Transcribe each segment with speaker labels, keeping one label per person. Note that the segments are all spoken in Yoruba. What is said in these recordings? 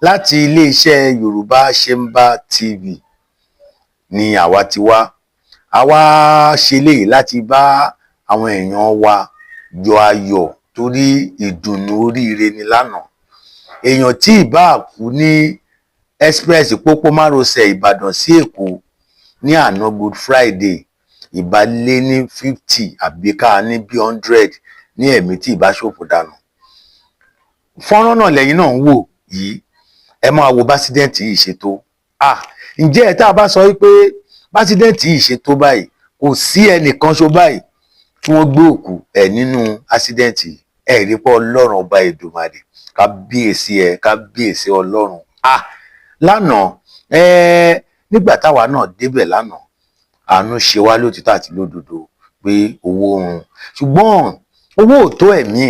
Speaker 1: Láti iléeṣẹ́ Yorùbá Chamber TV ni àwa ti wá. Àwa ṣe léyìí láti bá àwọn èèyàn wa yọ ayọ̀, torí ìdùnnú oríire ni lánàá. Èèyàn tí ì bá kú ní express pópó márosẹ̀ Ìbàdàn sí Èkó ní àná Good Friday, ìbá lé ní 50 àbí ká ní bí 100 ní ẹ̀mí tí ìbá ṣòfò dànù. Fọ́nrán náà lẹ́yìn náà ń wò yìí. Ẹ máa wo bí accident yìí ṣe tó. Ah, ǹjẹ́ ẹ tá a bá sọ wípé bí accident yìí ṣe tó báyìí, kò sí ẹnìkan ṣo báyìí tí wọ́n gbé òkú ẹ̀ nínú accident yìí. Ẹ rí pé Ọlọ́run ọba Èdùmàrè, kábíyèsí ẹ, kábíyèsí Ọlọ́run. Ah, lánàá ẹ, nígbà táwa náà débẹ̀ lánàá, àánú ṣe wá lótìtọ́ àti lódodo pé owó run, ṣùgbọ́n owó ò tó ẹ̀mí.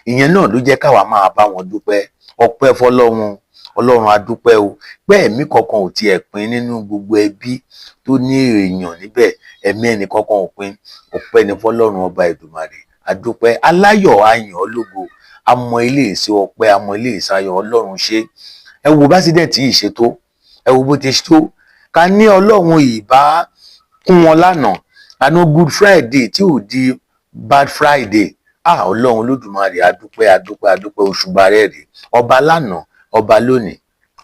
Speaker 1: Ìyẹn náà ló jẹ́ káwa máa bá wọn dúpẹ́ ọpẹ́ fọ́lọ́run. Ọlọ́run, a dúpẹ́ o pé ẹ̀mí kankan ò tiẹ̀ pín nínú gbogbo ẹbí tó ní èèyàn níbẹ̀. Ẹ̀mí ẹnì kankan ò pín. Ọpẹ́ ní fọ́lọ́run ọba Èdùmàrè. A dúpẹ́, aláyọ̀, ayàn ológo, àmọ́ ilé ìṣe ọpẹ́, àmọ́ ilé ìsayọ̀. Ọlọ́run ṣe. Ẹ wo bí accident yìí ṣe tó, ẹ wo bó ti tó. Ká ní Ọlọ́run ìbá kún wọn lánàá, àná Good Friday tí ò di Bad Friday. Ah, Ọlọ́run Olódùmarè, a dúpẹ́, a dúpẹ́, a dúpẹ́. Òṣùbà rẹ̀ rèé. Ọba lánàá, ọba lónìí,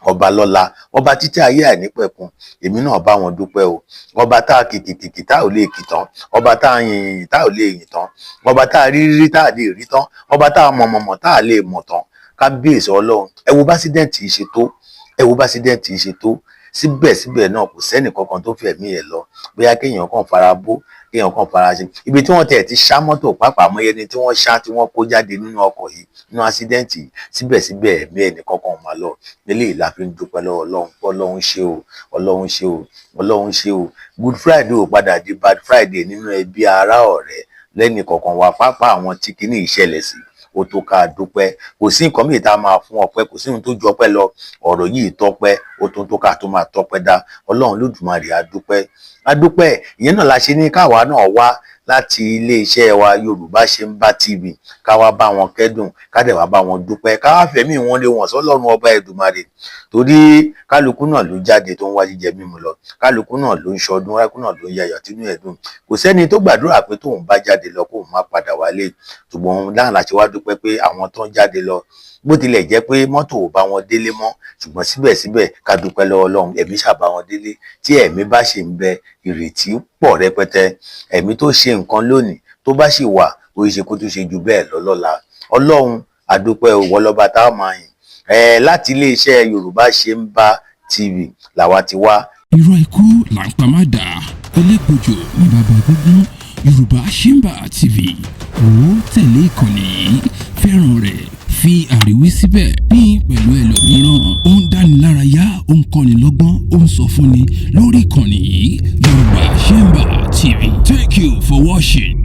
Speaker 1: ọba lọ́la, ọba títí ayé àìnípẹ̀kun. Èmi náà bá wọn dúpẹ́ o. Ọba tá a kìkìkìkì tá ò lè kì tán, ọba tá a yìn yìn tá ò lè yìn tán, ọba tá a rí rí tá a lè rí tán, ọba tá a mọ̀ mọ̀mọ̀ tá a lè mọ̀ tán. Kábíyèsí Ọlọ́run. Ẹ wo bí accident yìí ṣe tó, ẹ wo bí accident yìí ṣe tó. Síbẹ̀síbẹ̀ náà, kò sẹ́nì kankan tó fi ẹ̀mí ẹ̀ lọ. Bóyá kéèyàn kàn fara bó, kéèyàn kàn fara ṣe. Ibi tí wọ́n tẹ̀ ti ṣá mọ́tò pàápàá mọ́ ẹni tí wọ́n ṣá, tí wọ́n kó jáde nínú ọkọ̀ yìí, nínú accident yìí, síbẹ̀síbẹ̀ ẹ̀mí ẹnì kankan ò máa lọ. Eléyìí la fi ń dúpẹ́ lọ́wọ́ Ọlọ́run pé Ọlọ́run ṣe o, Ọlọ́run ṣe o, Ọlọ́run ṣe o. Good Friday ò padà di Bad Friday nínú ẹbí, ará, ọ̀rẹ́ lẹ́nì kọ̀ọ̀kan wa, pàápàá àwọn tí kinní ìṣẹ̀lẹ̀ sí. Ó tó ká dúpẹ́. Kò sí nǹkan mìíràn tá a máa fún ọpẹ́, kò sí ohun tó ju ọpẹ́ lọ. Ọ̀rọ̀ yìí tọ́pẹ́, ó tún tó ká tó máa tọ́pẹ́ dá. Ọlọ́run Lódùmarè, a dúpẹ́, a dúpẹ́. Ìyẹn náà la ṣe ní káwa náà wá láti iléeṣẹ́ wa Yorùbá Chamber TV, káwa bá wọn kẹ́dùn, ká dẹ̀ wá bá wọn dúpẹ́, káwá fẹ̀mí wọn lé wọn sọ́lọ́run ọba Èdùmàrè, torí kálukú náà ló jáde tó ń wá jíjẹ mímu lọ, kálukú náà ló ń ṣọdún, kálukú náà ló ń yayọ̀ tínú ẹ̀ dùn. Kò sẹ́ni tó gbàdúrà pé tóun bá jáde lọ kóun má padà wálé. Ṣùgbọ́n láwọn láti wá dúpẹ́ pé àwọn tó ń jáde lọ, bó tilẹ̀ jẹ́ pé mọ́tò ò bá wọn délé mọ́, ṣùgbọ́n síbẹ̀síbẹ̀, ká dúpẹ́ lọ́wọ́ Ọlọ́run, ẹ̀mí ṣàbá wọn délé. Tí ẹ̀mí bá ṣì ń bẹ, ìrètí pọ̀ rẹpẹtẹ. Ẹ̀mí tó ṣe nǹkan lónìí, tó bá sì wà, ó ṣe kó tó ṣe ju bẹ́ẹ̀ lọ lọ́la. Ọlọ́run, àdúpẹ́ òwò lọ́ba tá a máa yìn ẹ̀. Láti iléeṣẹ́ Yorùbá Chamber TV làwa ti wá.
Speaker 2: Irọ́ ikú là ń pa má dà, elégbòjò ní bàbá gbogbo. Yorùbá Chamber TV ó tẹ̀lé ìkànnì yìí, fẹ́ràn rẹ̀, fi àríwí síbẹ̀, pín pẹ̀lú ẹlòmíràn. Ó ń dánilárayá, ó ń kọ́ni lọ́gbọ́n, ó ń sọ fúnni lórí ìkànnì yìí, Yorùbá Chamber TV. Thank you for watching.